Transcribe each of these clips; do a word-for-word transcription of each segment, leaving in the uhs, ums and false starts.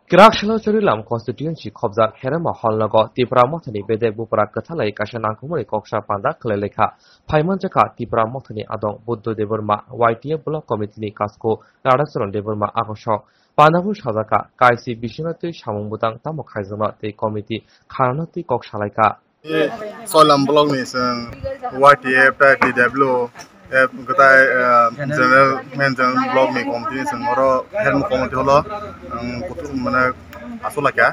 Kwrak salo Chorilam constituency khobjak Herema Hall nogo Tipra Mothani bedek bupra kwthalai kaisa nangkukmani koksa panda khlai laikha. Phaimanjakha Tipra Mothani adong Buddho Debbarma, Y T F Block Committee ni Kasko Radhacharan Debbarma agosok. Pandabo sajaka kaisi bisingno twi samung bwtang tamo khaijakno tei committee khanano twi kok salaikha. Soilam block ni chwng Y T F tei T W F gtai, eh, general, main general block ni committee ni chwng oro head committee holo, um, kutu-, mane aswk laikha,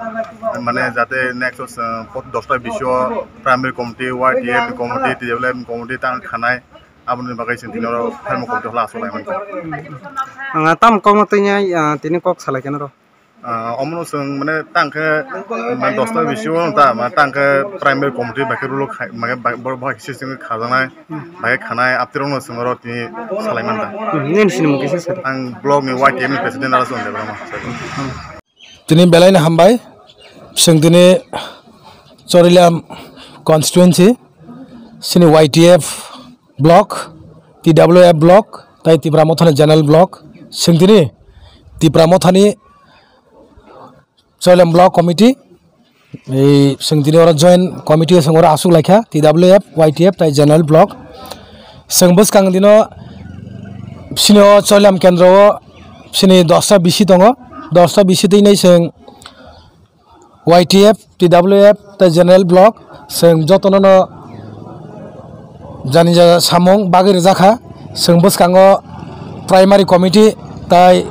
mane jate next o chwng dosta bisio primary committee, Y T F committee, T W F committee tang khanai, aboni bagwi chwng tini oro head committee holo aswk lai mankha. Ang tam kokno twi, ah, tini kok salai khe noro. Ah, omono chwng mane tang khe, mane dosta bisio ta, mane tang khe primary committee bai khe rule khai, mane bai, borok bai khe system khe khajaknai, bai khe khanai, aptirokno chwng oro tini salai mankha. Hmm, nini sinimung kisa sir? Ang block ni Y T F ni president aro chwng Debbarma. Tini belai no hambai, chwng tini Chorilam constituency, chini Y T F block, T W F block, tai Tipra Mothani general block, chwng tini Tipra Mothani Chorilam block committee, ei chwng tini oro joint committee chwng oro aswk laikha, T W F, Y T F tai general block. Chwng bwskang dino chini o Chorilam kendro o chini dosta bisi tongo, dosta bisi twi nai chwng Y T F, T W F tai general block chwng jotono no jani ja samung bagwi rwjakha. Chwng bwskango primary committee tai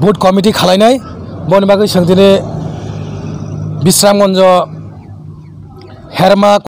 booth committee khalainai, boni bagwi chwng tini Bisramganjo Herma